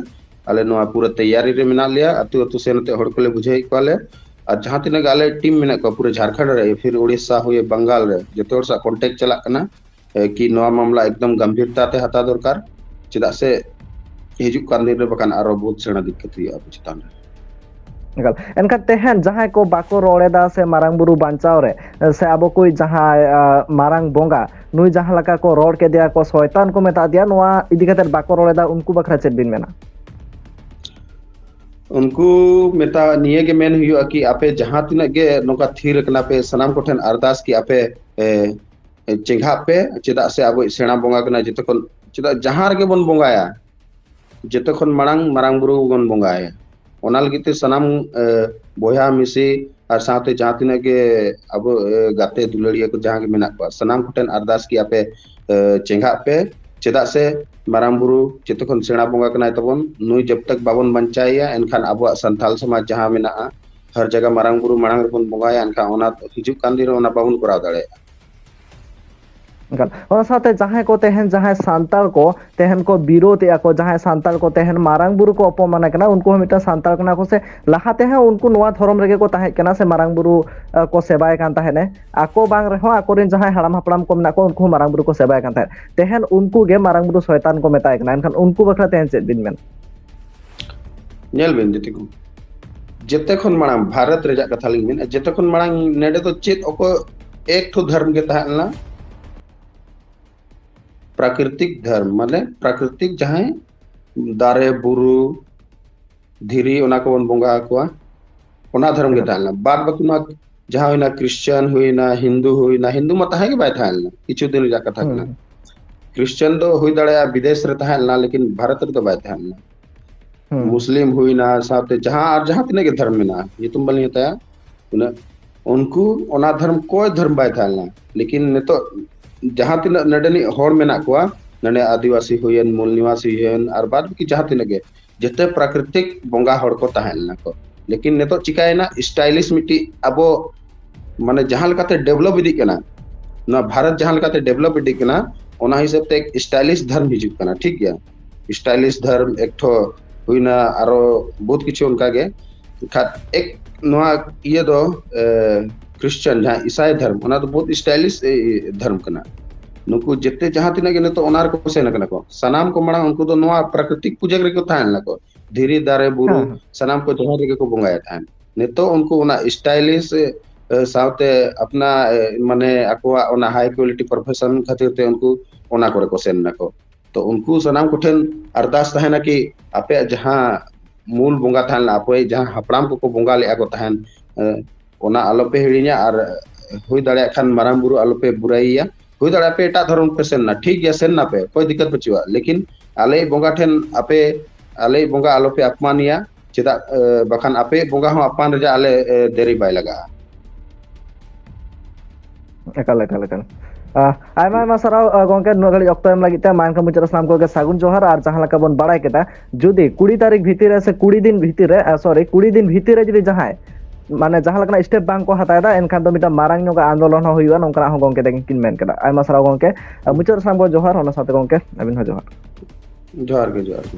ᱟᱞᱮ ᱱᱚᱣᱟ ᱯᱩᱨᱟᱹ ᱛᱮᱭᱟᱨᱤ ᱨᱮ ᱢᱮᱱᱟᱜ ᱞᱮᱭᱟ᱾ ᱟᱹᱛᱩ ᱟᱹᱛᱩ ᱥᱮᱱ ᱟᱛᱮ ᱦᱚᱲ ᱠᱚᱞᱮ ᱵᱩᱡᱷᱟᱹᱣᱮᱫ ᱠᱚᱣᱟ ᱞᱮ᱾ ᱟᱨ ᱡᱟᱦᱟᱸ ᱛᱤᱱᱟᱹᱜ ᱜᱮ ᱟᱞᱮ ᱴᱤᱢ ᱢᱮᱱᱟᱜ ᱠᱚᱣᱟ ᱯᱩᱨᱟᱹ ᱡᱷᱟᱲᱠᱷᱚᱸᱰ ᱨᱮ, ᱯᱷᱤᱨ ᱩᱲᱤᱥᱥᱟ ᱦᱩᱭ, ᱵᱟᱝᱜᱟᱞ ᱨᱮ, ᱡᱚᱛᱚ ᱦᱚᱲ ᱥᱟᱶ ᱠᱚᱱᱴᱮᱠᱴ ᱪᱟᱞᱟᱜ ᱠᱟᱱᱟ᱾ ᱮ, ᱠᱤ ᱱᱚᱣᱟ ᱢᱟᱢᱞᱟ ᱮᱠᱫᱚᱢ ᱜᱟᱢᱵᱷᱤᱨᱛᱟ ᱛᱮ ᱦᱟᱛᱟᱣ ᱫᱚᱨᱠᱟᱨ, ᱪᱮᱫᱟᱜ ᱥᱮ ᱦᱤᱡᱩᱜ ᱠᱟᱱ ᱫᱤᱱ ᱨᱮ ᱵᱟᱠᱷᱟᱱ ᱟᱨᱚ ᱵᱚᱦᱩᱛ ᱥᱮᱬᱟ ᱫᱤᱠᱠᱟᱛ ᱦᱩᱭᱩᱜᱼᱟ ᱟᱵᱚ ᱪᱮᱛᱟᱱ ᱨᱮ᱾ ᱮᱠᱟᱞ᱾ ᱮᱱᱠᱷᱟᱱ ᱛᱮᱦᱮᱧ ᱡᱟᱦᱟᱸᱭ ᱠᱚ ᱵᱟᱠᱚ ᱨᱚᱲ ᱮᱫᱟ ᱥᱮ ᱢᱟᱨᱟᱝ ᱵᱩᱨᱩ ᱵᱟᱧᱪᱟᱣ ᱨᱮ, ᱥᱮ ᱟᱵᱚ ᱠᱚ ᱡᱟᱦᱟᱸᱭ, ᱟ, ᱢᱟᱨᱟᱝ ᱵᱚᱸᱜᱟ, ᱱᱩᱭ ᱡᱟᱦᱟᱸ ᱞᱮᱠᱟ ᱠᱚ ᱨᱚᱲ ᱠᱮᱫᱮᱭᱟ ᱠᱚ, ᱥᱚᱭᱛᱟᱱ ᱠᱚ ᱢᱮᱛᱟ ᱫᱮᱭᱟ, ᱱᱚᱣᱟ ᱤᱫᱤ ᱠᱟᱛᱮ ᱵᱟᱠᱚ ᱨᱚᱲ ᱮᱫᱟ, ᱩᱱᱠᱩ ᱵᱟᱠᱷᱨᱟ ᱪᱮᱫ ᱵᱤᱱ ᱢᱮᱱᱟ? ᱩᱱᱠᱩ ᱢᱮᱛᱟ ᱱᱤᱭᱟᱹ ᱜᱮ ᱢᱮᱱ ᱦᱩᱭᱩᱜᱼᱟ ᱠᱤ ᱟᱯᱮ ᱡᱟᱦᱟᱸ ᱛᱤᱱᱟᱹᱜ ᱜᱮ ᱱᱚᱝᱠᱟ ᱛᱷᱤᱨ ᱟᱠᱟᱱᱟ ᱯᱮ, ᱥᱟᱱᱟᱢ ᱠᱚᱴᱷᱮᱱ ᱟᱨᱫᱟᱥ ᱠᱤ ᱟᱯᱮ, ᱮ, ᱪᱮᱸᱜᱷᱟᱜ ᱯᱮ, ᱪᱮᱫᱟᱜ ᱥᱮ ᱟᱵᱚᱭᱤᱡ ᱥᱮᱬᱟ ᱵᱚᱸᱜᱟ ᱠᱟᱱᱟᱭ᱾ ᱡᱚᱛᱚ ᱠᱷᱚᱱ, ᱪᱮᱫᱟᱜ ᱡᱟᱦᱟᱸ ᱨᱮᱜᱮ ᱵᱚᱱ ᱵᱚᱸᱜᱟᱭᱟ, ᱡᱚᱛᱚ ᱠᱷᱚᱱ ᱢᱟᱲᱟᱝ ᱢᱟᱨᱟᱝ ᱵᱩᱨᱩ ᱵᱚᱱ ᱵᱚᱸᱜᱟᱭᱟ᱾ ᱚᱱᱟ ᱞᱟᱹᱜᱤᱫ ᱛᱮ ᱥᱟᱱᱟᱢ, ᱮ, ᱵᱚᱭᱦᱟ ᱢᱤᱥᱤ ᱟᱨ ᱥᱟᱶᱛᱮ ᱡᱟᱦᱟᱸ ᱛᱤᱱᱟᱹᱜ ᱜᱮ ᱟᱵᱚ, ᱮ, ᱜᱟᱛᱮ ᱫᱩᱞᱟᱹᱲᱤᱭᱟᱹ ᱠᱚ ᱡᱟᱦᱟᱸ ᱜᱮ ᱢᱮᱱᱟᱜ ᱠᱚᱣᱟ, ᱥᱟᱱᱟᱢ ᱠᱚᱴᱷᱮᱱ ᱟᱨᱫᱟᱥ ᱠᱤ ᱟᱯᱮ, ᱮ, ᱪᱮᱸᱜᱷᱟᱜ ᱯᱮ᱾ ᱪᱮᱫᱟᱜ ᱥᱮ ᱢᱟᱨᱟᱝ ᱵᱩᱨᱩ ᱡᱚᱛᱚ ᱠᱷᱚᱱ ᱥᱮᱬᱟ ᱵᱚᱸᱜᱟ ᱠᱟᱱᱟᱭ ᱛᱟᱵᱚᱱ᱾ ᱱᱩᱭ ᱡᱚᱵ ᱛᱚᱠ ᱵᱟᱵᱚᱱ ᱵᱟᱧᱪᱟᱣᱮᱭᱟ, ᱮᱱᱠᱷᱟᱱ ᱟᱵᱚᱣᱟᱜ ᱥᱟᱱᱛᱟᱞ ᱥᱚᱢᱟᱡᱽ ᱡᱟᱦᱟᱸ ᱢᱮᱱᱟᱜᱼᱟ, ᱦᱟᱨ ᱡᱟᱭᱜᱟ ᱢᱟᱨᱟᱝ ᱵᱩᱨᱩ ᱢᱟᱲᱟᱝ ᱨᱮᱵᱚᱱ ᱵᱚᱸᱜᱟᱭᱟ, ᱮᱱᱠᱷᱟᱱ ᱚᱱᱟ ᱦᱤᱡᱩᱜ ᱠᱟᱱ ᱫᱤᱱ ᱨᱮ ᱚᱱᱟ ᱵᱟᱵᱚᱱ ᱠᱚᱨᱟᱣ ᱫᱟᱲᱮᱭᱟᱜᱼᱟ᱾ ᱮᱠᱟᱞ᱾ ᱚᱱᱟ ᱥᱟᱶᱛᱮ ᱡᱟᱦᱟᱸᱭ ᱠᱚ ᱛᱮᱦᱮᱧ, ᱡᱟᱦᱟᱸᱭ ᱥᱟᱱᱛᱟᱲ ᱠᱚ ᱛᱮᱦᱮᱧ ᱠᱚ ᱵᱤᱨᱳᱫᱮᱜᱼᱟ ᱠᱚ, ᱡᱟᱦᱟᱸᱭ ᱥᱟᱱᱛᱟᱲ ᱠᱚ ᱛᱮᱦᱮᱧ ᱢᱟᱨᱟᱝ ᱵᱩᱨᱩ ᱠᱚ ᱚᱯᱚᱢᱟᱱᱮ ᱠᱟᱱᱟ, ᱩᱱᱠᱩ ᱦᱚᱸ ᱢᱤᱫᱴᱟᱝ ᱥᱟᱱᱛᱟᱲ ᱠᱟᱱᱟ ᱠᱚ ᱥᱮ ᱞᱟᱦᱟ ᱛᱮᱦᱚᱸ ᱩᱱᱠᱩ ᱱᱚᱣᱟ ᱫᱷᱚᱨᱚᱢ ᱨᱮᱜᱮ ᱠᱚ ᱛᱟᱦᱮᱸ ᱠᱟᱱᱟ ᱥᱮ ᱢᱟᱨᱟᱝ ᱵᱩᱨᱩ, ᱮ, ᱠᱚ ᱥᱮᱵᱟᱭ ᱠᱟᱱ ᱛᱟᱦᱮᱸᱱᱮ᱾ ᱟᱠᱚ ᱵᱟᱝ ᱨᱮᱦᱚᱸ ᱟᱠᱚᱨᱮᱱ ᱡᱟᱦᱟᱸᱭ ᱦᱟᱲᱟᱢ ᱦᱟᱯᱲᱟᱢ ᱠᱚ ᱢᱮᱱᱟᱜ ᱠᱚᱣᱟ, ᱩᱱᱠᱩ ᱦᱚᱸ ᱢᱟᱨᱟᱝ ᱵᱩᱨᱩ ᱠᱚ ᱥᱮᱵᱟᱭ ᱠᱟᱱ ᱛᱟᱦᱮᱸᱫ᱾ ᱛᱮᱦᱮᱧ ᱩᱱᱠᱩ ᱜᱮ ᱢᱟᱨᱟᱝ ᱵᱩᱨᱩ ᱥᱚᱭᱛᱟᱱ ᱠᱚ ᱢᱮᱛᱟᱭ ᱠᱟᱱᱟ᱾ ᱮᱱᱠᱷᱟᱱ ᱩᱱᱠᱩ ᱵᱟᱠᱷᱨᱟ ᱛᱮᱦᱮᱧ ᱪᱮᱫ ᱵᱤᱱ ᱢᱮᱱᱟ? ᱧᱮᱞ ᱵᱤᱱ ᱡᱩᱫᱤ ᱠᱚ, ᱡᱮᱛᱮ ᱠᱷᱚᱱ ᱢᱟᱲᱟᱝ ᱵᱷᱟᱨᱚᱛ ᱨᱮᱭᱟᱜ ᱠᱟᱛᱷᱟ ᱞᱤᱧ ᱢᱮᱱᱟ, ᱡᱮᱛᱮ ᱠᱷᱚᱱ ᱢᱟᱲᱟᱝ ᱱᱚᱰᱮ ᱫᱚ ᱪᱮᱫ ᱚᱠᱚᱭ ᱮᱠ ᱴᱷᱩ ᱫᱷᱚᱨᱢ ᱜᱮ ᱛᱟᱦᱮᱸ ᱞᱮᱱᱟ? ᱯᱨᱟᱠᱨᱤᱛᱤᱠ ᱫᱷᱚᱨᱢ, ᱢᱟᱱᱮ ᱯᱨᱟᱠᱨᱤᱛᱤᱠ ᱡᱟᱦᱟᱸᱭ ᱫᱟᱨᱮ, ᱵᱩᱨᱩ, ᱫᱷᱤᱨᱤ, ᱚᱱᱟ ᱠᱚᱵᱚᱱ ᱵᱚᱸᱜᱟ ᱟᱠᱚᱣᱟ, ᱚᱱᱟ ᱫᱷᱚᱨᱚᱢ ᱜᱮ ᱛᱟᱦᱮᱸ ᱞᱮᱱᱟ᱾ ᱵᱟᱫ ᱵᱟᱹᱠᱤ ᱱᱚᱣᱟ ᱡᱟᱦᱟᱸ ᱦᱩᱭᱱᱟ ᱠᱨᱤᱥᱪᱟᱱ, ᱦᱩᱭᱱᱟ ᱦᱤᱱᱫᱩ, ᱦᱩᱭᱱᱟ ᱦᱤᱱᱫᱩ ᱢᱟ ᱛᱟᱦᱮᱸ ᱜᱮ ᱵᱟᱭ ᱛᱟᱦᱮᱸ ᱞᱮᱱᱟ, ᱠᱤᱪᱷᱩ ᱫᱤᱱ ᱨᱮᱭᱟᱜ ᱠᱟᱛᱷᱟ ᱠᱟᱱᱟ᱾ ᱠᱨᱤᱥᱪᱟᱱ ᱫᱚ ᱦᱩᱭ ᱫᱟᱲᱮᱭᱟᱜᱼᱟ ᱵᱤᱫᱮᱥ ᱨᱮ ᱛᱟᱦᱮᱸ ᱞᱮᱱᱟ, ᱞᱮᱠᱤᱱ ᱵᱷᱟᱨᱚᱛ ᱨᱮᱫᱚ ᱵᱟᱭ ᱛᱟᱦᱮᱸ ᱞᱮᱱᱟ᱾ ᱢᱩᱥᱞᱤᱢ ᱦᱩᱭᱱᱟ, ᱥᱟᱶᱛᱮ ᱡᱟᱦᱟᱸ ᱟᱨ ᱡᱟᱦᱟᱸ ᱛᱤᱱᱟᱹᱜ ᱜᱮ ᱫᱷᱚᱨᱢ ᱢᱮᱱᱟᱜᱼᱟ, ᱧᱩᱛᱩᱢ ᱵᱟᱹᱞᱤᱧ ᱦᱟᱛᱟᱭᱟ ᱩᱱᱟᱹᱜ, ᱩᱱᱠᱩ ᱚᱱᱟ ᱫᱷᱚᱨᱢ, ᱠᱚᱭ ᱫᱷᱚᱨᱢ ᱵᱟᱭ ᱛᱟᱦᱮᱸ ᱞᱮᱱᱟ᱾ ᱞᱮᱠᱤᱱ ᱱᱤᱛᱚᱜ ᱡᱟᱦᱟᱸ ᱛᱤᱱᱟᱹᱜ ᱱᱚᱰᱮᱱᱤᱡ ᱦᱚᱲ ᱢᱮᱱᱟᱜ ᱠᱚᱣᱟ, ᱱᱚᱰᱮ ᱟᱹᱫᱤᱵᱟᱹᱥᱤ ᱦᱩᱭᱮᱱ, ᱢᱩᱞ ᱱᱤᱣᱟᱥᱤ ᱦᱩᱭᱮᱱ, ᱟᱨ ᱵᱟᱫ ᱵᱟᱹᱠᱤ ᱡᱟᱦᱟᱸ ᱛᱤᱱᱟᱹᱜ ᱜᱮ, ᱡᱮᱛᱮ ᱯᱨᱟᱠᱨᱤᱛᱤᱠ ᱵᱚᱸᱜᱟ ᱦᱚᱲ ᱠᱚ ᱛᱟᱦᱮᱸ ᱞᱮᱱᱟ ᱠᱚ᱾ ᱞᱮᱠᱤᱱ ᱱᱤᱛᱚᱜ ᱪᱤᱠᱟᱭᱮᱱᱟ, ᱥᱴᱟᱭᱞᱤᱥ ᱢᱤᱫᱴᱤᱡ ᱟᱵᱚ ᱢᱟᱱᱮ ᱡᱟᱦᱟᱸ ᱞᱮᱠᱟᱛᱮ ᱰᱮᱵᱷᱞᱚᱯ ᱤᱫᱤᱜ ᱠᱟᱱᱟ, ᱱᱚᱣᱟ ᱵᱷᱟᱨᱚᱛ ᱡᱟᱦᱟᱸ ᱞᱮᱠᱟᱛᱮ ᱰᱮᱵᱷᱞᱚᱯ ᱤᱫᱤᱜ ᱠᱟᱱᱟ, ᱚᱱᱟ ᱦᱤᱥᱟᱹᱵ ᱛᱮ ᱥᱴᱟᱭᱞᱤᱥ ᱫᱷᱚᱨᱢ ᱦᱤᱡᱩᱜ ᱠᱟᱱᱟ, ᱴᱷᱤᱠ ᱜᱮᱭᱟ᱾ ᱥᱴᱟᱭᱞᱤᱥ ᱫᱷᱚᱨᱢ ᱮᱠᱴᱷᱚ ᱦᱩᱭᱱᱟ, ᱟᱨᱚ ᱵᱚᱦᱩᱛ ᱠᱤᱪᱷᱩ ᱚᱱᱠᱟ ᱜᱮ᱾ ᱠᱷᱟᱱ ᱮᱠ ᱱᱚᱣᱟ ᱤᱭᱟᱹ ᱫᱚ ᱠᱷᱨᱤᱥᱪᱟᱱ ᱡᱟᱦᱟᱸ ᱤᱥᱟᱭ ᱫᱷᱚᱨᱢ, ᱚᱱᱟ ᱫᱚ ᱵᱚᱦᱩᱛ ᱥᱴᱟᱭᱞᱤᱥ ᱫᱷᱚᱨᱢ ᱠᱟᱱᱟ᱾ ᱱᱩᱠᱩ ᱡᱮᱛᱮ ᱡᱟᱦᱟᱸ ᱛᱤᱱᱟᱹᱜ ᱜᱮ ᱱᱤᱛᱚᱜ ᱚᱱᱟ ᱨᱮᱠᱚ ᱥᱮᱱ ᱟᱠᱟᱱᱟ ᱠᱚ, ᱥᱟᱱᱟᱢ ᱠᱚ ᱢᱟᱲᱟᱝ ᱩᱱᱠᱩ ᱫᱚ ᱱᱚᱣᱟ ᱯᱨᱟᱠᱨᱤᱛᱤᱠ ᱯᱩᱡᱟᱹ ᱨᱮᱜᱮ ᱠᱚ ᱛᱟᱦᱮᱸ ᱞᱮᱱᱟ ᱠᱚ᱾ ᱫᱷᱤᱨᱤ, ᱫᱟᱨᱮ, ᱵᱩᱨᱩ, ᱦᱮᱸ, ᱦᱮᱸ᱾ ᱥᱟᱱᱟᱢ ᱠᱚ ᱡᱟᱦᱟᱸ ᱨᱮᱜᱮ ᱠᱚ ᱵᱚᱸᱜᱟᱭᱮᱫ ᱛᱟᱦᱮᱸᱫ᱾ ᱱᱤᱛᱚᱜ ᱩᱱᱠᱩ ᱚᱱᱟ ᱥᱴᱟᱭᱞᱤᱥ ᱥᱟᱶᱛᱮ ᱟᱯᱱᱟ ᱢᱟᱱᱮ ᱟᱠᱚᱣᱟᱜ ᱚᱱᱟ ᱦᱟᱭ ᱠᱣᱟᱞᱤᱴᱤ ᱯᱨᱚᱯᱷᱮᱥᱚᱱ ᱠᱷᱟᱹᱛᱤᱨ ᱛᱮ ᱩᱱᱠᱩ ᱚᱱᱟ ᱠᱚᱨᱮ ᱠᱚ ᱥᱮᱱ ᱱᱟᱠᱚ᱾ ᱛᱚ ᱩᱱᱠᱩ ᱥᱟᱱᱟᱢ ᱠᱚᱴᱷᱮᱱ ᱟᱨᱫᱟᱥ ᱛᱟᱦᱮᱱᱟ ᱠᱤ ᱟᱯᱮᱭᱟᱜ ᱡᱟᱦᱟᱸ ᱢᱩᱞ ᱵᱚᱸᱜᱟ ᱛᱟᱦᱮᱸ ᱞᱮᱱᱟ, ᱟᱯᱮ ᱡᱟᱦᱟᱸ ᱦᱟᱯᱲᱟᱢ ᱠᱚᱠᱚ ᱵᱚᱸᱜᱟ ᱞᱮᱫᱼᱟ ᱠᱚ ᱛᱟᱦᱮᱸᱱ, ᱚᱱᱟ ᱟᱞᱚᱯᱮ ᱦᱤᱲᱤᱧᱟ᱾ ᱟᱨ ᱦᱩᱭ ᱫᱟᱲᱮᱭᱟᱜ ᱠᱷᱟᱱ ᱢᱟᱨᱟᱝ ᱵᱩᱨᱩ ᱟᱞᱚᱯᱮ ᱵᱩᱨᱟᱹᱭᱮᱭᱟ᱾ ᱦᱩᱭ ᱫᱟᱲᱮᱭᱟᱜᱼᱟ ᱯᱮ ᱮᱴᱟᱜ ᱫᱷᱚᱨᱚᱢ ᱯᱮ ᱥᱮᱱ ᱮᱱᱟ, ᱴᱷᱤᱠ ᱜᱮᱭᱟ, ᱥᱮᱱ ᱱᱟᱯᱮ, ᱠᱳᱭ ᱫᱤᱠᱠᱟᱛ ᱵᱟᱹᱪᱩᱜᱼᱟ, ᱞᱮᱠᱤᱱ ᱟᱞᱮᱭᱤᱡ ᱵᱚᱸᱜᱟ ᱴᱷᱮᱱ ᱟᱯᱮ, ᱟᱞᱮᱭᱤᱡ ᱵᱚᱸᱜᱟ ᱟᱞᱚᱯᱮ ᱟᱯᱢᱟᱱᱮᱭᱟ᱾ ᱪᱮᱫᱟᱜ ᱵᱟᱠᱷᱟᱱ ᱟᱯᱮᱭᱤᱡ ᱵᱚᱸᱜᱟ ᱦᱚᱸ ᱟᱯᱢᱟᱱ ᱨᱮᱭᱟᱜ ᱟᱞᱮ ᱫᱮᱨᱤ ᱵᱟᱭ ᱞᱟᱜᱟᱜᱼᱟ᱾ ᱮᱠᱟᱞ, ᱮᱠᱟᱞ, ᱮᱠᱟᱞ᱾ ᱟᱭᱢᱟ ᱟᱭᱢᱟ ᱥᱟᱨᱦᱟᱣ ᱜᱚᱢᱠᱮ, ᱱᱩᱱᱟᱹᱜ ᱜᱷᱟᱹᱲᱤᱡ ᱚᱠᱛᱚ ᱮᱢ ᱞᱟᱹᱜᱤᱫ ᱛᱮ᱾ ᱢᱟ ᱮᱱᱠᱷᱟᱱ ᱢᱩᱪᱟᱹᱫ ᱨᱮ ᱥᱟᱱᱟᱢ ᱠᱚᱜᱮ ᱥᱟᱹᱜᱩᱱ ᱡᱚᱦᱟᱨ᱾ ᱟᱨ ᱡᱟᱦᱟᱸ ᱞᱮᱠᱟ ᱵᱚᱱ ᱵᱟᱲᱟᱭ ᱠᱮᱫᱟ, ᱡᱩᱫᱤ ᱠᱩᱲᱤ ᱛᱟᱹᱨᱤᱠᱷ ᱵᱷᱤᱛᱤᱨ ᱨᱮ ᱥᱮ ᱠᱩᱲᱤ ᱫᱤᱱ ᱵᱷᱤᱛᱤᱨ ᱨᱮ, ᱥᱚᱨᱤ, ᱠᱩᱲᱤ ᱫᱤᱱ ᱵᱷᱤᱛᱤᱨ ᱨᱮ ᱡᱩᱫᱤ ᱡᱟᱦᱟᱸᱭ ᱢᱟᱱᱮ ᱡᱟᱦᱟᱸ ᱞᱮᱠᱟᱱᱟᱜ ᱥᱴᱮᱯ ᱵᱟᱝ ᱠᱚ ᱦᱟᱛᱟᱣ ᱮᱫᱟ, ᱮᱱᱠᱷᱟᱱ ᱫᱚ ᱢᱤᱫᱴᱟᱝ ᱢᱟᱨᱟᱝ ᱧᱚᱜ ᱟᱱᱫᱳᱞᱚᱱ ᱦᱚᱸ ᱦᱩᱭᱩᱜᱼᱟ, ᱱᱚᱝᱠᱟᱱᱟᱜ ᱦᱚᱸ ᱜᱚᱢᱠᱮ ᱛᱟᱹᱠᱤᱱ ᱠᱤᱱ ᱢᱮᱱ ᱠᱮᱫᱟ᱾ ᱟᱭᱢᱟ ᱥᱟᱨᱦᱟᱣ ᱜᱚᱢᱠᱮ᱾ ᱢᱩᱪᱟᱹᱫ ᱨᱮ ᱥᱟᱱᱟᱢ ᱠᱚ ᱡᱚᱦᱟᱨ, ᱚᱱᱟ ᱥᱟᱶᱛᱮ ᱜᱚᱢᱠᱮ ᱟᱹᱵᱤᱱ ᱦᱚᱸ ᱡᱚᱦᱟᱨ᱾ ᱡᱚᱦᱟᱨ ᱜᱮ, ᱡᱚᱦᱟᱨ ᱜᱮ᱾